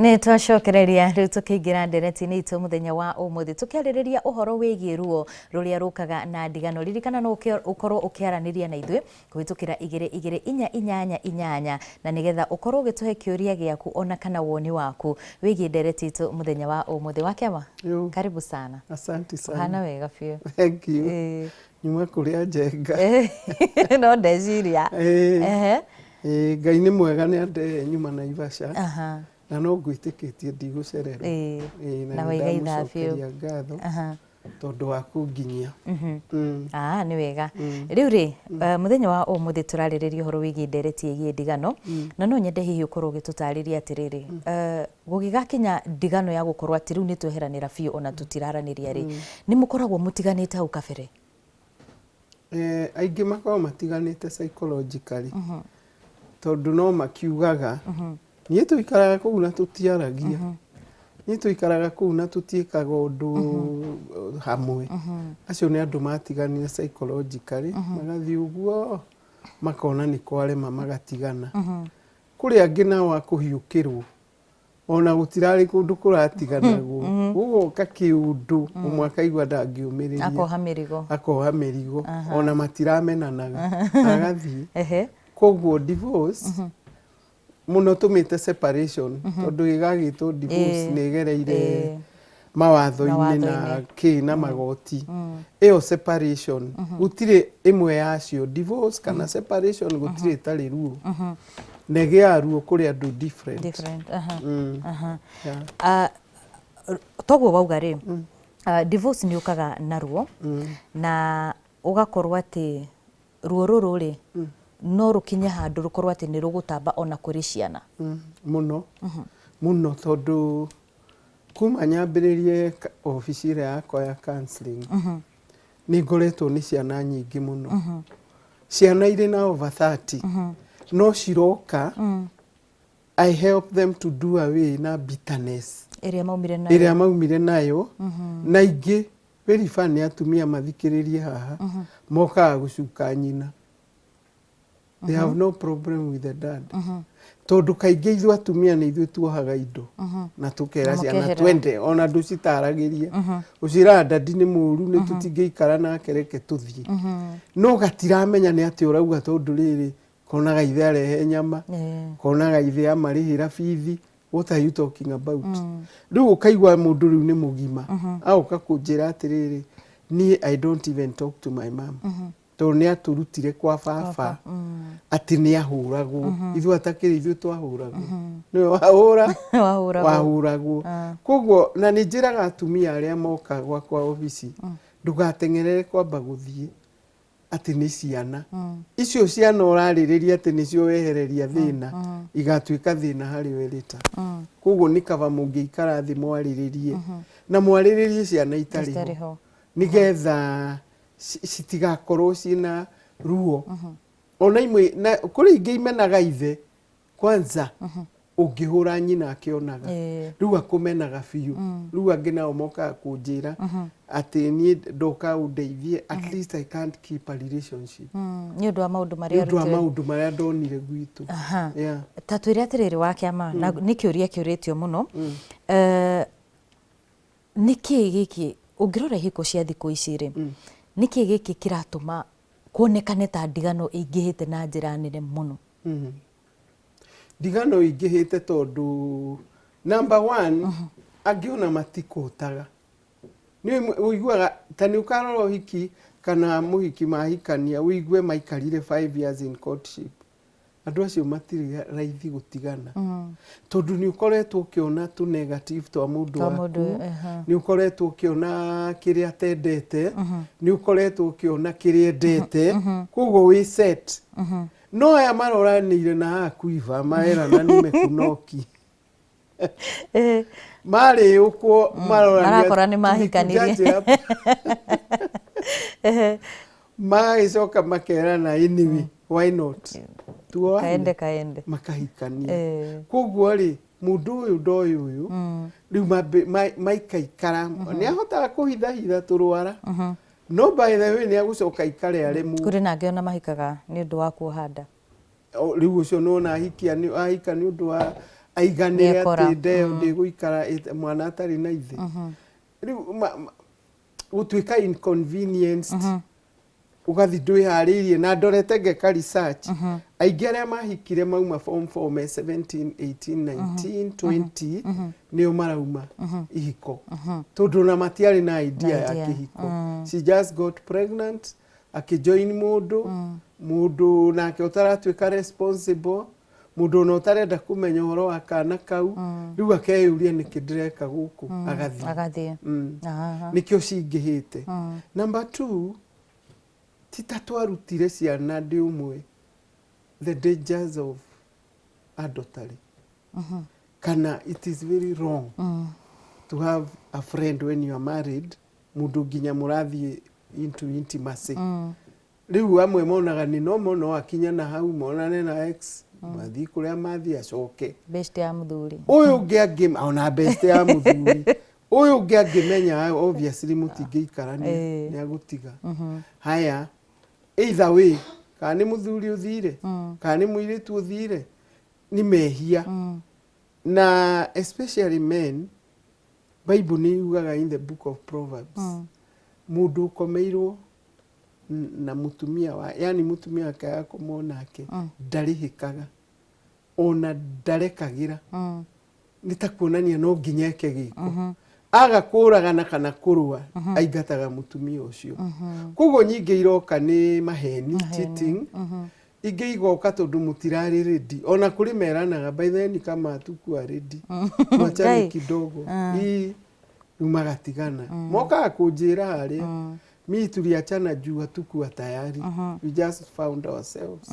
Nĩ twacokereria rĩu tũkĩingĩra ndereti-inĩ itũ mũthenya wa ũmũthĩ, tũkĩarĩrĩria ũhoro wĩgiĩ ruo rũrĩa rũkaga na ndigano. Ririkana no ũkorwo ũkĩaranĩria na ithuĩ kũhĩtũkĩra igĩrĩ igĩrĩ inya inyanya inyanya, na nĩgetha ũkorwo ũgĩtũhe kĩũria gĩaku ona kana woni waku wĩgiĩ ndereti itũ mũthenya wa ũmũthĩ. Wa kĩama, Yo. karibu sana. Asante sana. Ũhana wega biũ. Thank you. Ĩĩ. Nyuma kũrĩa njenga. No ndeciria. Ĩĩ. Ehe. Ĩĩ, Ngai nĩ mwega, nĩ andehe nyuma Naivasha. Na no ngwĩtĩkĩtie ndigũcererwo. Ĩĩ, na Na nĩ waiga ithaa biũ. ndamũcokeria ngatho tondũ wa kũnginyia. Ah, nĩ wega. Rĩu rĩ, mũthenya wa ũmũthĩ tũrarĩrĩria ũhoro wĩgiĩ ndereti ĩgiĩ ndigano, na no nyende hihi ũkorwo ũgĩtũtarĩria atĩrĩrĩ, gũgĩgakinya ndigano ya gũkorwo atĩ rĩu nĩ tweheranĩra biũ ona tũtiraranĩria rĩ, nĩ mũkoragwo mũtiganĩte hau kabere? Aingĩ makoragwo matiganĩte psychologically, tondũ no makiugaga, niĩ tũikaraga kũu na tũtiaragia, niĩ tũikaraga kũu na tũtiĩkaga ũndũ hamwe. Acio nĩ andũ matiganire psychologically, magathiĩ ũguo makona nĩ kwarema, magatigana. Kũrĩ angĩ nao a kũhiũkĩrwo, ona gũtirarĩ kũndũ kũratiganagwo, gũgoka kĩũndũ ũmwe akaigua ndangĩũmĩrĩria. Akoha mĩrigo. Akoha mĩrigo, ona matiramenanaga, agathiĩ. Koguo divorce mũno tũmĩte separation, tondũ ĩgagĩtwo divorce nĩ ĩgereire mawatho-inĩ na Mawatho-inĩ. kĩ na magoti. Ĩyo separation, gũtirĩ ĩmwe yacio, divorce kana separation, gũtirĩ ĩtarĩ ruo, na ĩgĩaga ruo kũrĩ andũ different. Different. Yeah. Ah, toguo wauga rĩ, divorce nĩ ũkaga na ruo, na ũgakorwo atĩ ruo rũrũ rĩ, no rũkinye handũ rũkorwo atĩ nĩ rũgũtamba ona kũrĩ ciana. Mũno mũno, tondũ kuma nyambĩrĩrie obici ĩrĩa yakwa ya counseling, nĩ ngoretwo nĩ ciana nyingĩ mũno, ciana irĩ na over 30 no ciroka. I help them to do away na bitterness ĩrĩa maumire nayo. Ĩrĩa maumire nayo. Na ingĩ very funny, atumia mathikĩrĩrie haha, mokaga gũcuka nyina. They have no problem with the dad, tondũ kaingĩ ithuĩ atumia nĩ ithuĩ tuohaga indo na tũkera Na ciana mũkeherera. twende, ona ndũcitaragĩria, ũciĩraga daddy nĩ mũru, nĩ tũtingĩikara nake, reke tũthiĩ. No gatiramenya nĩ atĩ ũrauga, tondũ rĩrĩ konaga ithe arehe nyama, konaga ithe amarĩhĩra bithi. What are you talking about? Rĩu ũkaigua mũndũ rĩu nĩ mũgima agoka kũnjĩra atĩrĩrĩ, niĩ I don't even talk to my mom, tondũ nĩ atũrutire kwa baba atĩ nĩ ahũragwo. Ithuĩ atakĩrĩ ithuĩ twahũragwo, nĩwe wahũra. Wahũragwo. Wahũragwo. Koguo na nĩ njĩraga atumia arĩa moka gwakwa obici, ndũgateng'erere kwamba gũthiĩ atĩ nĩ ciana icio. Ciana ũrarĩrĩria atĩ nĩcio wehereria thĩna, igatuĩka thĩna harĩ we rĩta. Koguo nĩ kaba mũngĩikara thĩ mwarĩrĩrie, na mwarĩrĩrie ciana itarĩ itarĩ ho, ho, nĩgetha citigakorwo ciĩna ruo. Ona imwe na kũrĩ ingĩ imenaga ithe kwanza, ũngĩhũra nyina akĩonaga, rĩu akũmenaga biũ. Rĩu angĩ nao mokaga kũnjĩra atĩ niĩ ndoka ũndeithie, at least I can't keep a relationship Nĩ ũndũ wa maũndũ nĩ marĩa ũndũ wa arutire. Maũndũ marĩa ndonire gwitũ. Yeah. Ta twĩre atĩrĩrĩ, wa kĩama, na nĩ kĩũria kĩũrĩtio mũno, nĩ kĩĩ gĩkĩ ũngĩrora ihiko cia thikũ ici rĩ, nĩ kĩĩ gĩkĩ kĩratũma kuonekane ta ndigano ĩingĩhĩte na njĩra nene mũno? Ndigano ingĩhĩte tondũ number one, angĩ ona matikũtaga. Nĩ ũiguaga ta nĩ ũkarora ũhiki kana mũhiki mahikania, ũigue maikarire 5 years in courtship. Andũ acio matirĩ raithi gũtigana, tondũ nĩ ũkoretwo ũkĩona tũ negative twa mũndũ Twa waku, mũndũ, nĩ ũkoretwo ũkĩona kĩrĩa atendete, nĩ ũkoretwo ũkĩona kĩrĩa endete, koguo wĩ set. No aya maroranĩire na haha kuiva maerana nimekunoki, marĩũkwo marorania. Marakora nĩ mahikanirie. Tumekujaje hapa? Magagĩcoka makerana, anyway, why not tuoane? Kaende kaende. Makahikania. Koguo rĩ, mũndũ ũyũ ndoĩ ũyũ rĩu maikaikara nĩ ahotaga kũhithahitha tũrwara, no by the way nĩ agũcoka aikare aremwo. Kũrĩ na angĩ ona mahikaga nĩ ũndũ wa kuoha nda. O, rĩu ũcio nĩwona ahikia ahika nĩ ũndũ wa Aiganĩre Nĩekora. atĩ nda ĩyo ndĩgũikara mwana atarĩ na ithe. Rĩu gũtuĩka inconvenienced, ũgathi ndwĩharĩirie na ndorete ngeka research, aingĩ arĩa mahikire mauma form 4 me 17, 18, 19, 20 nĩo marauma ihiko, tondũ ona matiarĩ na idea ya idea. kĩhiko. She just got pregnant, akĩjoin mũndũ, mũndũ nake ũtaratuĩka responsible, mũndũ ona ũtarenda kũmenya ũhoro wa kana kau. Rĩu akeyũria, nĩkĩ ndĩreka gũkũ? Agathiĩ. Agathiĩ. Nĩkĩo cingĩhĩte. Number two, ti ta twarutire ciana ndĩ ũmwe the dangers of adultery, kana it is very wrong to have a friend when you are married, mũndũ nginya mũrathiĩ into intimacy. Rĩu amwe monaga nĩ normal, no akinya na hau monane na ex, mathiĩ kũrĩa mathiĩ, acoke. Best ya mũthuri. Ũyũ ũngĩ angĩ ona best ya mũthuri, ũyũ ũngĩ angĩmenya obviously mũtingĩikarania, nĩ agũtiga. Haya, either way, kana nĩ mũthuri ũthire, kana nĩ mũirĩtu ũthire, nĩ mehia. Na especially men, Bible nĩ yugaga in the Book of Proverbs, mũndũ ũkomeirwo na mũtumia wa, yani mũtumia wake akomwo nake, ndarĩhĩkaga ona ndarekagĩra. Nĩ ta kuonania no nginya eke gĩko, aga kũragana kana kũrũa, aingataga mũtumia ũcio. Koguo nyingĩ iroka nĩ maheni, cheating. Ingĩ igoka tondũ mũtirarĩ ready. Ona kũrĩ meranaga, by then kama hatukuwa ready, tuachane Ngai. kidogo. Ii, rĩu magatigana, mokaga kũnjĩra harĩa mi tuliachana juu hatukuwa tayari, we just found ourselves.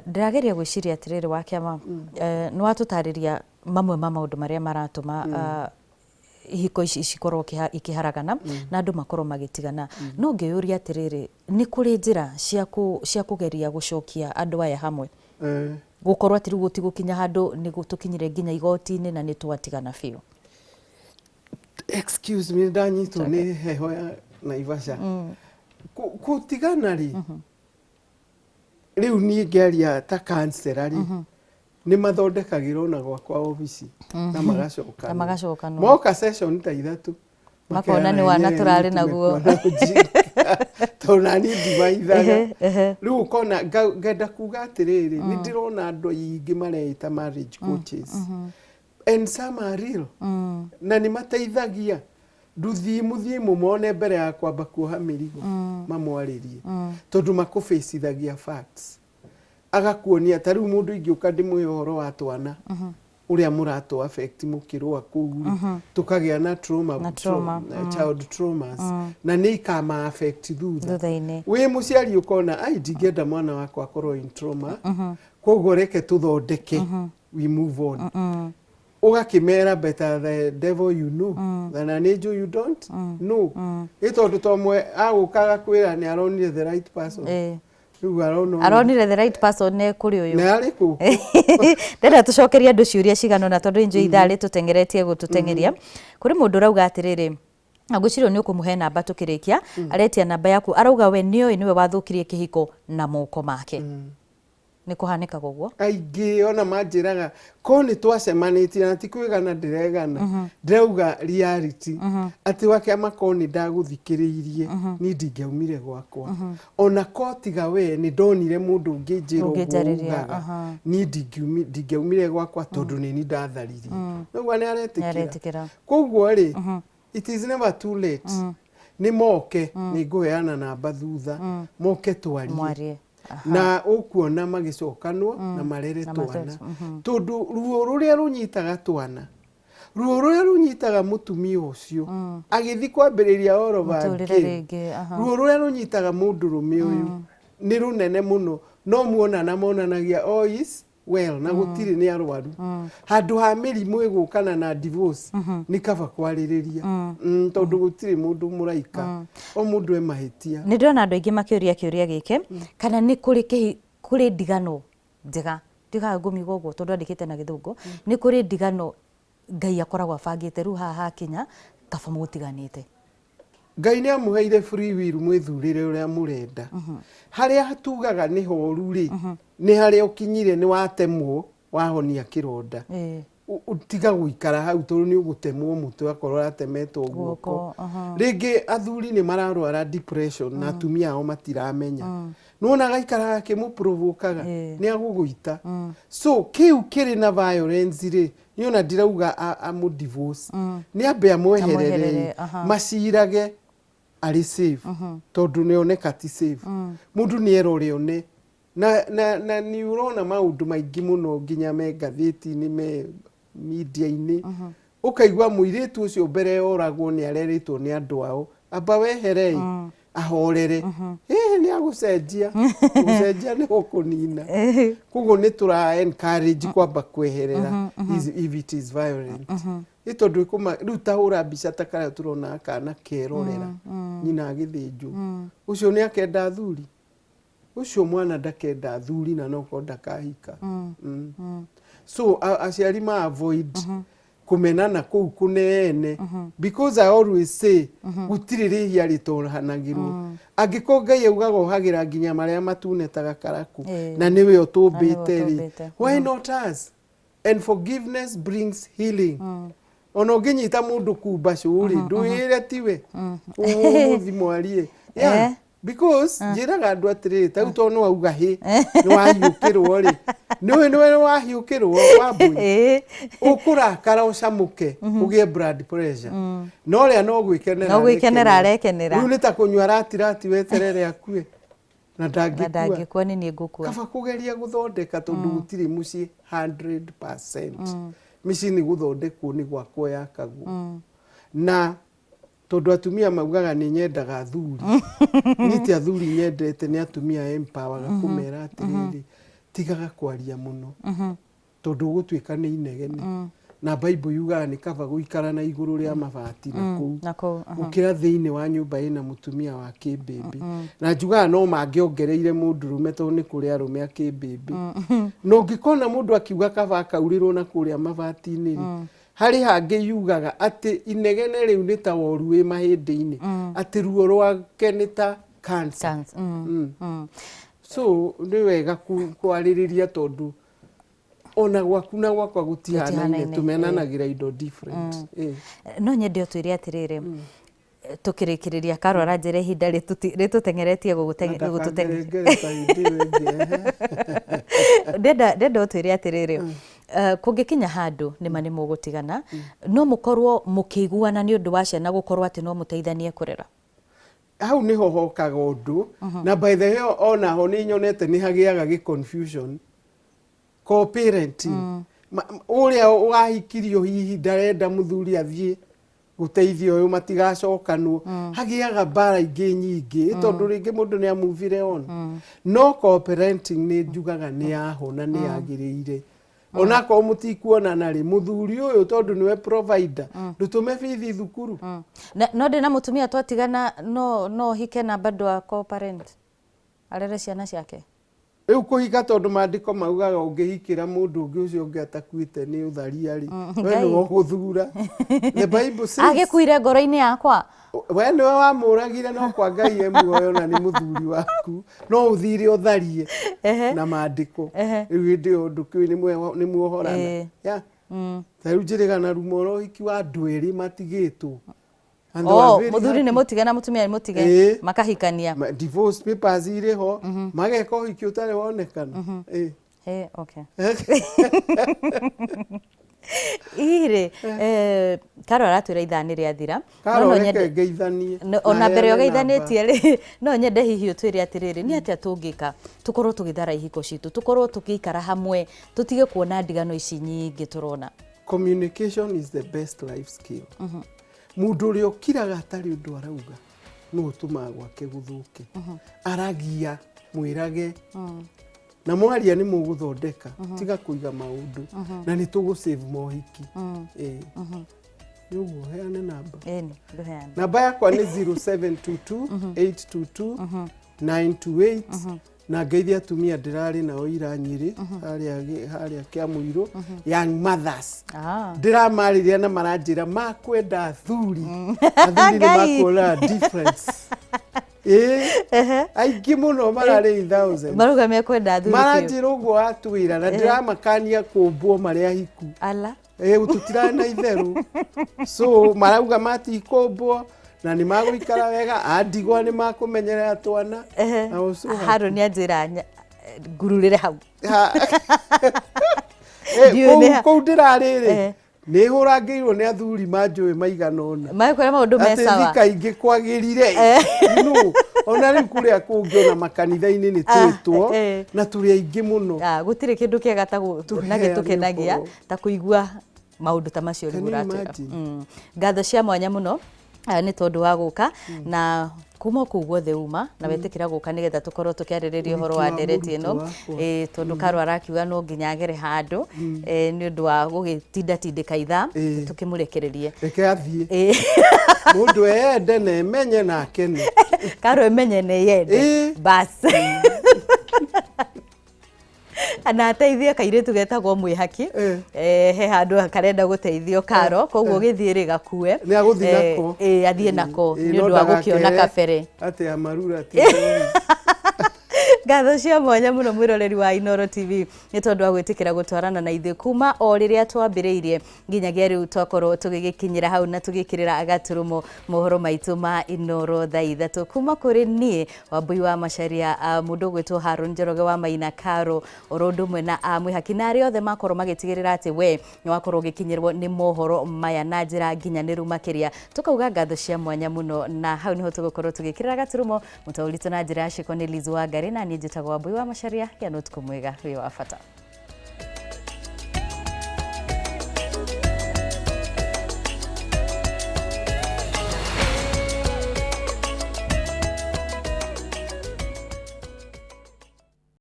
Ndĩrageria gwĩciria atĩrĩrĩ, wa kĩama, nĩ watũtarĩria mamwe ma maũndũ marĩa maratũma ihiko ici cikorwo ikĩharagana na andũ makorwo magĩtigana. No ngĩyũria atĩrĩrĩ, nĩ kũrĩ njĩra cia kũgeria gũcokia andũ aya hamwe, gũkorwo atĩ rĩu gũtigũkinya handũ nĩ tũkinyire nginya igoti-inĩ na nĩ twatigana biũ? Excuse me, ndanyitwo nĩ heho ya Naivasha. Gũtigana rĩ, rĩu niĩ ngĩaria ta counselor rĩ, nĩ mathondekagĩrwo na gwakwa obici na magacokanwo. Na magacokanwo. Moka session ta 3, Makona nĩ wana tũrarĩ naguo. Tondũ nani ndimaithaga. Ehe, ehe. Rĩu ũkona ngenda kuga atĩrĩrĩ, nĩ ndĩrona andũ aingĩ mareĩta marriage coaches, and some are real na nĩ mateithagia. Nduthiĩ mũthiĩ mũmone mbere ya kwamba kuoha mĩrigo, mamwarĩrie, tondũ makũbĩcithagia facts, agakuonia. Ta rĩu mũndũ ingĩũka ndĩmwĩhe ũhoro wa twana ũrĩa mũratũ affect mũkĩrũa kũu rĩ, tũkagĩa na trauma, Na trauma, child traumas, na nĩ ikama affect thutha. Thutha-inĩ. Wĩ mũciari ũkona, ai, ndingĩenda mwana wakwa akorwo in trauma, koguo reke tũthondeke, we move on. Ũgakĩmera, better the devil you know than an angel you don't know. Ĩ tondũ tomwe agũka agakwĩra nĩ aronire the right person. Rĩu arona ũyũ. Aronire the right person nĩ kũrĩ ũyũ. Nĩ arĩ kũ. Ndĩrenda tũcokerie andũ ciũria cigana ũna, tondũ injũ ithaa rĩtũteng'eretie gũtũteng'eria. Kũrĩ mũndũ ũrauga atĩrĩrĩ, na ngwĩciria nĩ ũkũmũhe namba tũkĩrĩkia, aretia namba yaku, arauga we nĩoĩ nĩwe wathũkirie kĩhiko na moko make. Nĩ kũhanĩkaga ũguo? Aingĩ ona manjĩraga ko nĩ twacemanĩtie, na ti kwĩgana ndĩregana, ndĩrauga reality, atĩ wakĩama ko nĩ ndagũthikĩrĩirie, niĩ ndingĩaumire gwakwa. Ona ko tiga we nĩ ndonire mũndũ ũngĩ njĩra ũguo Ũngĩnjarĩria, ugaga, niĩ ndingĩaumire gwakwa, tondũ nĩ ni ndatharirie. Noguo nĩ aretĩkĩra. Nĩaretĩkĩra. Koguo rĩ, it is never too late. Nĩ moke, nĩ ngũheana namba thutha, moke twarie. Mwarie. Na ũkuona magĩcokanwo na marere Na twana, tondũ ruo rũrĩa rũnyitaga twana, ruo rũrĩa rũnyitaga mũtumia ũcio agĩthiĩ kwambĩrĩria all over Mũtũrĩre again, rĩngĩ, aha. ruo rũrĩa rũnyitaga mũndũrũme ũyũ nĩ rũnene mũno. No muonana monanagia all is well na gũtirĩ nĩ arwaru. Handũ ha mĩrimũ ĩgũkana na divorce, nĩ kaba kwarĩrĩria, tondũ gũtirĩ mũndũ mũraika, o mũndũ e mahĩtia. Nĩ ndĩrona andũ aingĩ makĩũria kĩũria gĩkĩ, kana nĩ kũrĩ kũrĩ ndigano njega. Ndigaga ngũmiuga ũguo tondũ andĩkĩte na Gĩthũngũ. Nĩ kũrĩ ndigano Ngai akoragwo abangĩte, rĩu haha hakinya kaba mũtiganĩte? Ngai nĩ amũheire free will, mwĩthurĩre ũrĩa mũrenda. Harĩa tugaga nĩ horu rĩ, nĩ harĩa ũkinyire nĩ watemwo. Wahonia kĩronda, tiga gũikara hau tondũ nĩ ũgũtemwo mũtwe akorwo ũratemetwo guoko. Guoko, aha. Rĩngĩ athuri nĩ mararwara depression na atumia ao matiramenya. Nĩwona gaikaraga akĩmũprovokaga, nĩ agũgũita. So kĩu kĩrĩ na violence rĩ, niĩ ona ndirauga amũ divorce, nĩ ambe amweherere, Amweherere, aha. macirage arĩ safe, tondũ nĩoneka ti safe. Mũndũ nĩ erore one na nĩ ũrona maũndũ maingĩ mũno nginya me ngathĩti-inĩ, me media-inĩ, ũkaigua mũirĩtu ũcio mbere yoragwo nĩ arerĩtwo nĩ andũ ao, amba wehere ahorere, ĩĩ nĩ agũcenjia, gũcenjia nĩ gũkũnina. Koguo nĩ tũra encourage kwamba kweherera if it is violent, ĩ tondũ ĩkũma rĩu ta hũra mbica ta karĩa tũrona kana kerorera nyina agĩthĩnjwo, ũcio nĩ akenda athuri? Ũcio mwana ndakenda athuri na nokorwo ndakahika. So aciari ma avoid kũmenana kũu kũnene, because I always say gũtirĩ rĩhia rĩtohanagĩrwo. Angĩkorwo Ngai augaga ohagĩra nginya marĩa matune ta gakarakũ, na nĩwe ũtũmbĩte rĩ, ũtũmbĩte. Why not us? And forgiveness brings healing. Ona ũngĩnyita mũndũ kumba cũrĩ, ndwĩre tiwe ũmũthi mwarie. Yeah. Because njĩraga andũ atĩrĩrĩ, ta rĩu tondũ nĩ wauga hĩ nĩ wahiũkĩrwo rĩ, nĩũĩ nĩwe nĩ wahiũkĩrwo Wambui, ũkũrakara ũcamũke ũgĩe blood pressure, no ũrĩa no gwĩkenera. No gwĩkenera arekenera. Rĩu nĩ ta kũnyua ratirati weterere akue na na ndangĩkua. Ndangĩkua, nĩ niĩ ngũkua. Kaba kũgeria gũthondeka, tondũ gũtirĩ mũciĩ 100%. Mĩciĩ nĩ gũthondekwo, nĩ gwakwo yakagwo. Na tondũ atumia maugaga nĩ nyendaga athuri, niĩ ti athuri nyendete, nĩ atumia empower kũmera atĩrĩrĩ, tigaga kwaria mũno tondũ ũgũtuĩka nĩ inegene, na Bible yugaga nĩ kaba gũikara na igũrũ rĩa mabati na kũu na kũu, aha. Gũkĩra thĩinĩ wa nyũmba ĩna mũtumia wa kĩmbĩmbĩ. Na njugaga no mangĩongereire mũndũrũme, tondũ nĩ kũrĩ arũme a kĩmbĩmbĩ. Na ũngĩkona mũndũ akiuga kaba akaurĩrwo na kũrĩa mabati-inĩ rĩ, harĩ hangĩ yugaga atĩ inegene rĩu nĩ ta woru wĩ mahĩndĩ-inĩ, atĩ ruo rwake nĩ ta cancer. Cancer. So nĩ wega kwarĩrĩria, tondũ ona gwaku na gwakwa gũtihanaine. Gũtihanaine, Tũmenanagĩra indo different. No nyende ũtwĩre atĩrĩrĩ, tũkĩrĩkĩrĩria, Karo aranjĩra ihinda rĩtũteng'eretie. Ndakangerengere ta hĩndĩ ĩyo ĩngĩ, ehe. Ndenda ũtwĩre atĩrĩrĩ, kũngĩkinya handũ nĩma nĩ mũgũtigana, no mũkorwo mũkĩiguana nĩ ũndũ wa ciana, gũkorwo atĩ no mũteithanie kũrera? Hau nĩho hokaga ũndũ, na by the way onaho nĩ nyonete nĩ hagĩaga gĩ confusion co-parenting. Ũrĩa wahikirio hihi ndarenda mũthuri athiĩ gũteithia ũyũ, matigacokanwo, hagĩaga mbara ingĩ nyingĩ, tondũ rĩngĩ mũndũ nĩ amuvire on. No co-parenting nĩ njugaga nĩ yaho na nĩ yagĩrĩire, onakorwo mũtikuonana rĩ, mũthuri ũyũ tondũ nĩwe provider, ndũtũme bithi thukuru. Na, no ndĩ na mũtumia twatigana, no hike na bado a co-parent arere ciana ciake? Rĩu kũhika, tondũ maandĩko maugaga ũngĩhikĩra mũndũ ũngĩ ũcio ũngĩ atakuĩte nĩ ũtharia rĩ, we Ngai. Nĩwe ũgũthura. The Bible says Agĩkuire ngoro-inĩ yakwa. We nĩwe wamũragire, no kwa Ngai e muoyo na nĩ mũthuri waku, no ũthire ũtharie na maandĩko. Rĩu hĩndĩ ĩyo ndũkĩũĩ nĩ muohorana. Yeah. Ta rĩu njĩrĩga na rumo ũrĩa ũhiki wa andũ erĩ matigĩtwo. And they were Oh, very mũthuri nĩ happy. mũtige na mũtumia nĩ mũtige, makahikania. Divorce papers irĩ ho, mageka ũhiki ũtarĩ wonekana. Hey, okay. Hihi rĩ, Karo aratwĩra ithaa nĩ rĩathira. No Karo, no reke nyende ngeithanie ona na mbere heane namba. ũgeithanĩtie rĩ, no nyende hihi ũtwĩre atĩrĩrĩ, nĩ atĩa tũngĩka tũkorwo tũgĩthara ihiko citũ, tũkorwo tũgĩikara hamwe, tũtige kuona ndigano ici nyingĩ tũrona? Communication is the best life skill. Mũndũ ũrĩa ũkiraga atarĩ ũndũ arauga no ũtũmaga gwake gũthũke. Aragia, mwĩrage, na mwaria nĩ mũgũthondeka. Tiga kũiga maũndũ, na nĩ tũgũ save mohiki. Ĩĩ. Nĩ ũguo, heane namba. Ĩni, ndũheane. Namba yakwa nĩ 0722 822 928. Na ngeithia atumia ndĩrarĩ nao ira Nyĩrĩ harĩa harĩa Kĩamũirũ, young mothers. Ndĩramarĩria na maranjĩra makwenda athuri, athuri nĩ Ngai. makuona difference. Ĩĩ, aingĩ mũno mararĩ in thousands. Marauga mekwenda athuri biũ. Maranjĩra ũguo watwĩra na ndĩramakania kũmbwo marĩ ahiku. Ala. Ĩ, tũtirarĩ na itherũ. So marauga matikũmbwo na nĩ magũikara wega, andigwa nĩ makũmenyerera twana. I was so happy. Harũni anjĩra ngururĩre hau. Eh, Ndiũĩ nĩ ha- kũu ndĩrarĩ rĩ, nĩ hũrangĩirwo nĩ athuri manjũĩ maigana ũna. Makwĩra maũndũ me Atĩ sawa. thika ingĩ kwagĩrire. No, ona rĩu kũrĩa kũngĩ ona makanitha-inĩ nĩ twĩtwo na tũrĩ aingĩ mũno. Ah, gũtirĩ kĩndũ kĩega ta na Tũheane gĩtũkenagia ũhoro. ta kũigua maũndũ ta macio rĩu Can you ũratwĩra. imagine? Ngatho cia mwanya mũno nĩ tondũ wa gũka na kuma kũu guothe uma na wetĩkĩra gũka nĩgetha tũkorwo tũkĩarĩrĩria ũhoro wa Ũhiki wa ndereti ĩno. mũrutwo wakwa. Tondũ Karo arakiuga no nginya agere handũ nĩ ũndũ wa gũgĩtindatindĩka ithaa, tũkĩmũrekererie. Reke athiĩ. Mũndũ eyende na emenye na akene. Karo emenye na eyende. Bas. Na ateithie kairĩtu getagwo Mwĩhaki. He handũ karenda gũteithio Karo, koguo gĩthiĩ rĩ gakue. Nĩ agũthiĩ nako. Athiĩ nako nĩ No ũndũ wa gũkĩona ndagakere kabere. Atĩ amarura ti njohi. Ngatho cia mwanya mũno mwĩroreri wa Inooro TV nĩ tondũ wa gwĩtĩkĩra gũtwarana na ithuĩ kuma o rĩrĩa twambĩrĩirie nginyagia rĩu twakorwo tũgĩgĩkinyĩra hau na tũgĩkĩrĩra gaturumo mohoro maitũ ma Inooro thaa ithatũ. Kuma kũrĩ niĩ Wambui wa Macharia, mũndũ ũgwĩtwo Harũn Njoroge wa Maina Karo, oro ũndũ ũmwe na Mwĩhaki na arĩa othe makorwo magĩtigĩrĩra atĩ we nĩ wakorwo ũgĩkinyĩrwo nĩ mohoro maya na njĩra nginyanĩru makĩria. Tũkauga ngatho cia mwanya mũno na hau nĩho tũgũkorwo tũgĩkĩrĩra gaturumo. Mũtaũri witũ na njĩra ya ciĩko nĩ Liz Wangari na niĩ njĩtagwo Wambui wa Macharia. Gĩa na ũtukũ mwega wĩ wa bata.